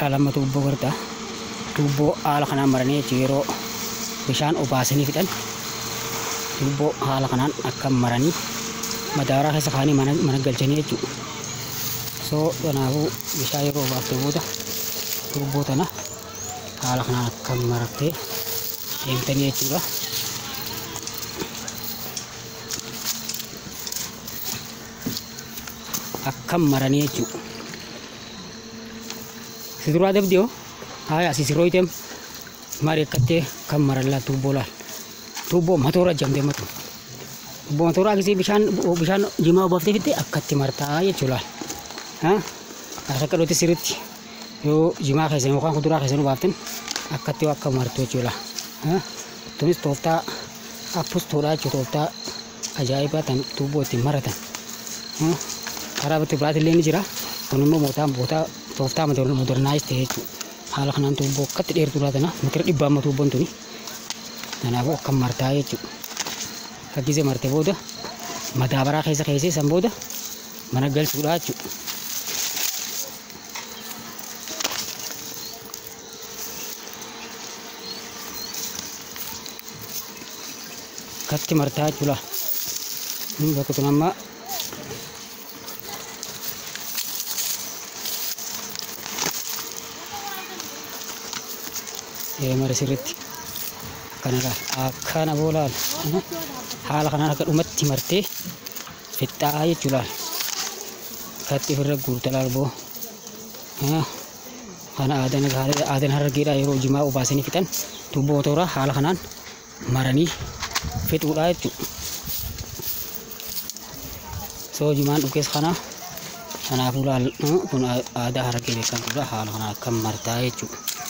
Lama tuubboo gartaa tuubboo haala kanaan maranii jechuudha yeroo bishaan obaasanii fixan tuubboo haala kanaan akka maranii madaaraa keessa kaanii mana galchanii jechuudha. So kanaafuu bishaan yeroo obaaftee booda tuubboo tana haala kanaan akka marattee deemtanii jechuudha. Akkam maranii jechuudha. Si duraa dabdi hoo? Haaya asii sirrooyiteem mari akkattee kan maran laal tuubboo laal. Tuubboo matoora jamtee matu. Tuubboo matoora akkasii bishaan jimaa obaaftee fitte akkatti martaa jechuudha laal. As akka dhootti sirriitti yoo jimaa keessan yookaan kuduraa keessan obaaftan akkatti akka martu jechuudha. Tunis tooftaa appustoodha jechuudha, tooftaa ajaa'ibaa tan tuubboo ittiin maratan. Karaa biraatillee ni jira. Kun immoo mootaa tooftaa modernaayis ta'e jechuudha. Haala kanaan tuubboo akkatti dheertuu laatana meetira 100 amma tuubboon tuni. Kanaafuu akka martaa jechuudha. Akka gisee marte booda madaabaraa keessa keessee san booda mana galchuudha jechuudha. Akkatti martaa jechuudha. Bakka tun amma mara sirriitti akkana laal akkana boolaal haala kanaan akka dhumatti martee fixxaa jechuudha. Akkatti ofirra guurta laal boo. Kana aadaan Harargeedhaa yeroo jimaa obaasanii fixan tuubboo tooraa haala kanaan maranii fixuudha jechuudha. So jimaan dhugees kana kanaafuu laal kun aadaa Harargee beekamtuudha, haala kanaan akka martaa jechuudha.